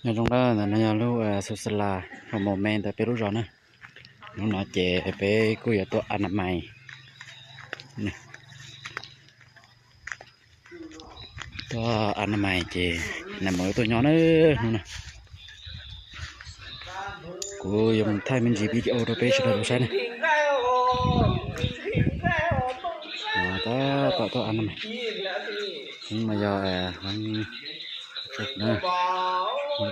Nyob zoo na, ntawm no yog lub xus xa las hauv mom me ntawm peb lub zos na. Hnub no ces peb kuj yuav tuaj a na mais. Tuaj a na mais ces nais maum yuav tuaj nyob na hnub no. Kuv yuav mus thaij me ntsis video rau peb sawv daws tau saib na. Tab tom tuaj a na mais. Hnub no yog hnub na, ntawd. Kuv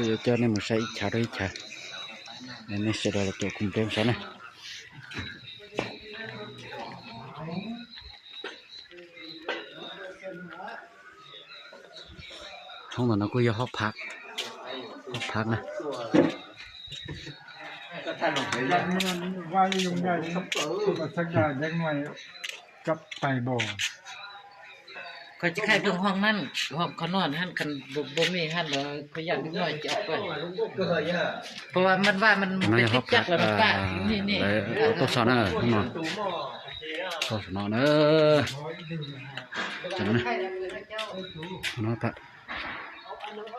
yuav coj nej mus saib ib chav rau ib chav, nej sawv daws los caum kuv peb mus saib na. Hoob ntawm no kuj yog hoob phav, hoob phav na. Koj tsis khaij pheej hoob nan, hoob qhov no han, npua mej han los koj yam li no ces, pab mas vaj mas, no yog hoob phav, lawv tuaj so na, no, tuaj so no na.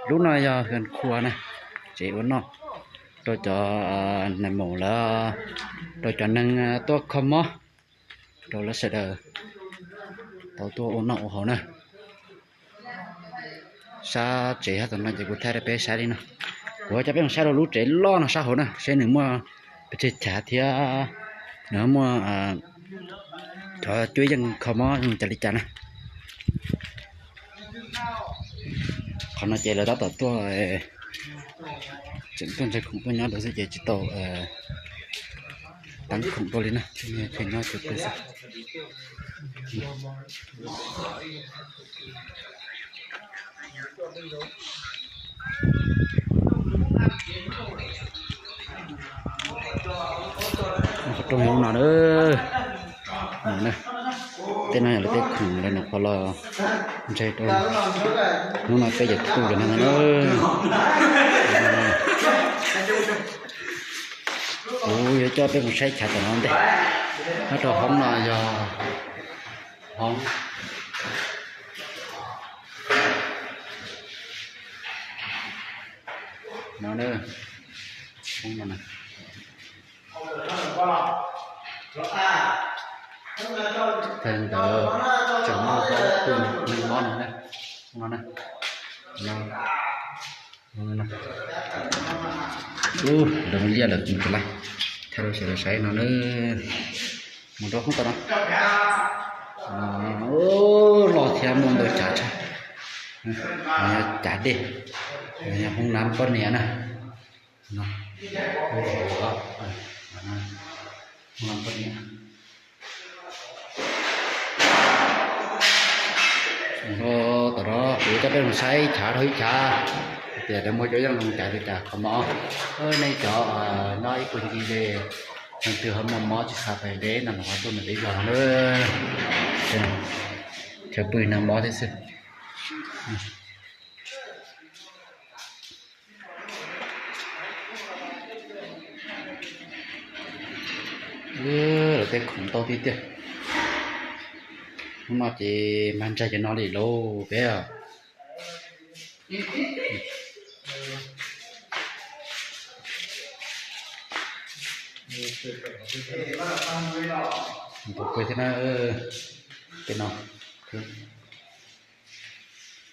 Lub no yog hwj khua na, tsev ua noj rau cov nais maum lawv, rau cov neeg tuaj kho mob, rau lawv sawv daws tau tuaj ua noj ua haus na. Sab tsev hab tom no ces kuv thaij rau peb saib li no. Kuv coj peb mus saib rau lub tsev loj no sab hauv na, seb nws muaj pes tsawg chav thiab nws muaj cov cuab yeej kho mob zoo cas li cas na. Qhov no ces lawv tab tom tuaj, tseem tuaj ntsaig khoom tuaj nyob rau xwb ces tsis tau teeb khoom tuaj li na, tseem nyob tsev pw xwb. Qhov rooj yog lub no na. Tej no yog lawv tej khoom lawv nyuam qhuav los ntsaig rau. Hnub no peb yuav tuaj lawm na. Kuv yuav coj peb mus saib chav tom no ntej. Nyob rau hoob no yog hoob no, hoob no na. Thaum ntawd tseem muaj ob tug neeg mob no na, no na, no, ub, lawv liaj lawv tus laj, thaij rau sawv daws saib no na. Mus rau hoob tom no, loj thiab muaj ntau chav tshaj. Cav dej, hoob nab poj niam na. Tom no kuv coj peb mus saib ib chav dhau ib chav, tias lawv muaj cuab yeej zoo cas li cas kho mob. Nej cov nyob ib puag ncig ze, leej twg ho muaj mob tsis xav pais deb no los ho tuaj ntawm peb zos na. Chaw pw nag mob thiab xwb. Lawv tej khoom ntau tiag tiag. Hnub no ces mag ntsaig cov no li lauj peb. Ntau kawg thiab na, tej no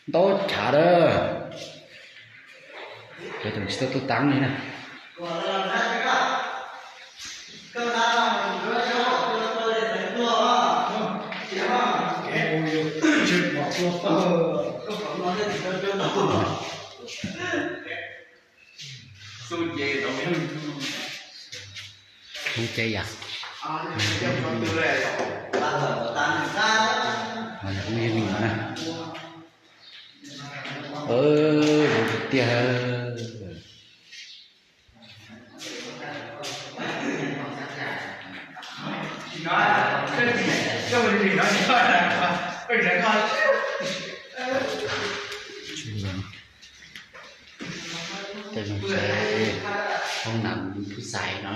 ntau chav lawm, cov tseem tsis tau tuaj teeb li na. Hoob ces yom, hoob yeej no na. Ua tiag. Tej zoo xaiv hoob nam phub xais no.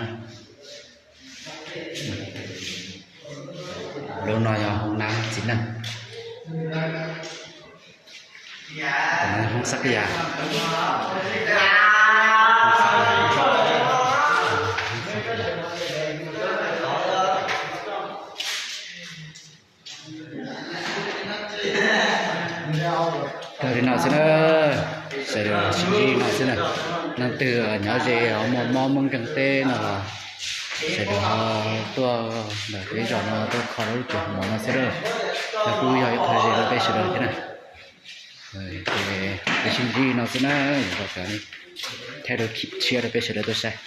Lub no yog hoob nab txiv neej, hoob xab yas. Tag li no xwb na, sawv daws sib ntsib no xwb na. Leej twg nyob ze ho muaj mob muaj nkeeg teb no los sawv daws ho tuaj ntawm peb zos no tuaj kho lub tsev hauv mov no xwb na. Nws kuj yog ib qho ze rau peb sawv daws thiab na. Ces peb sib ntsib no xwb na, yuav rov qab thaij rau clip tshiab rau peb sawv daws tau saib.